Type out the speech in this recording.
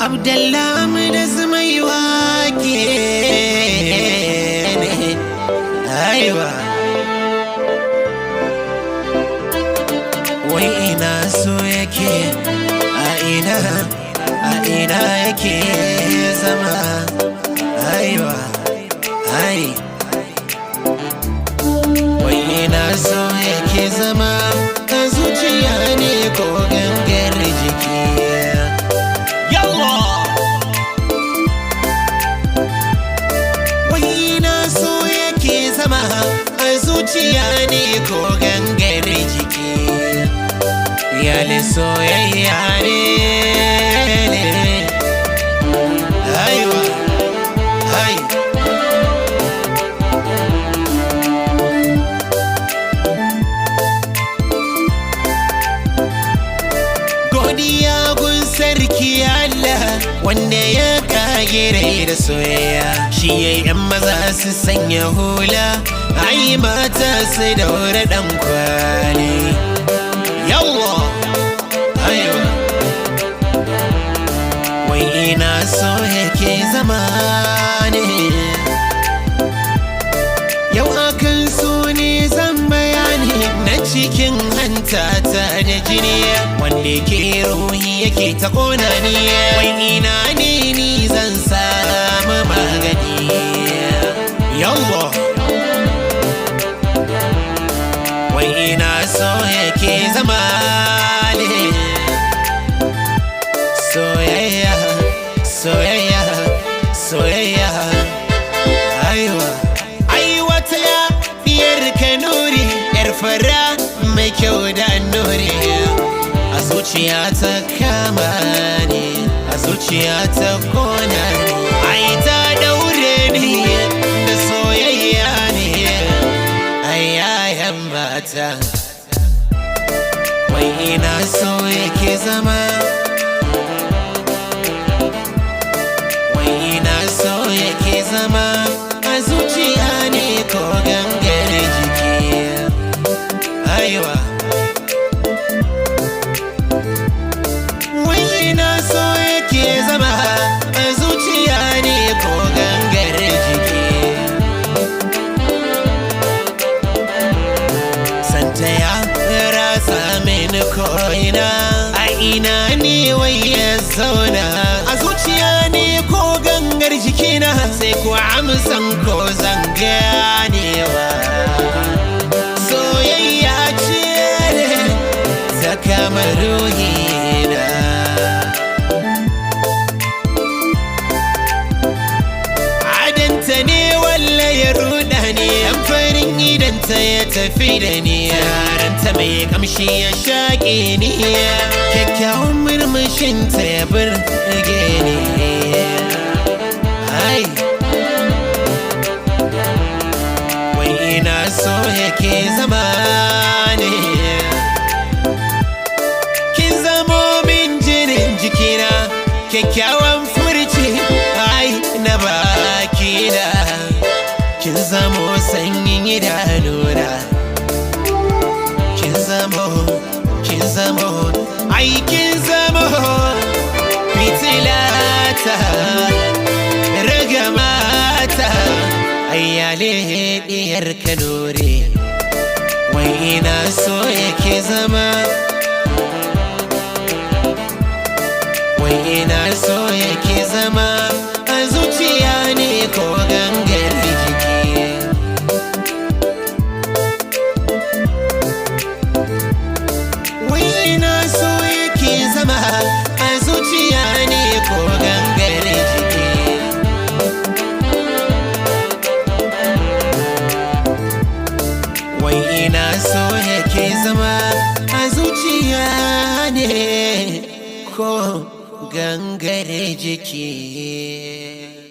Abdallah da mai wake ne. Aiwa, wai ina so yake, a ina, a ina yake zama? Aiwa, ai, wai ina so yake zama, a zuciya ne ko gangar jiki? Yallah! Wai ina so yake zama, a zuciya ne ko gangar jiki? Yale soyayya ne. Aiwa, ai. Godiya gun sarki Allah wanda ya kage rai da soyayya. Shi ya yan maza su sanya hula, ai mata su daura dan kwali. Yawwa, aiwa. Wai ina so yake zama ne? Yau akan so ne zan bayani na cikin hanta ta da jini, wanda ke ruhi yake ta kona ni. Wai ina ne ni zan samu magani? Yawwa, wai ina so yake zama ne? Soyayya, soyayya, soyayya. Aiwa, ai wata ya diyar Kanuri, yar fara mai kyau da nuri, a zuciya ta kama ni, a zuciya ta kona ni, ai ta daure ni da soyayya ne. Ai yayan mata, wai ina so yake zama? Wai ina so yake zama, a zuciya ne ko gangar jiki? Aiwa, wai ina so yake zama, a zuciya ne ko gangar jiki? Santa ya ratsa mini ko'ina. A ina ne wai ya zauna, a zuciya ne ko gangar jikina? Sai ku amsan ko zan ganewa. Soyayya ce ta kama ruhina. Adanta ne walla ya ruda ni, yan farin idanta ya tafi da ni, yaranta mai kamshi ya shaƙe ni, kyakkyawan murmushinta ya burge ni. Ai, wai ina so yake zama ne? Kin zamo min jinin jikina, kyakkyawan furci ai na bakina, kin zamo sanyin idanuna, kin zamo, kin zamo, ai kin zamo fitilata, ragamata. Ayyale diyar Kanure, wai ina so yake zama? Wai ina so yake zama, a zuciya ne ko gangar jiki? Wai ina so yake zama, a zuciya ne ko gangar jiki? Wai ina so yake zama, a zuciya ne ko gangare jiki?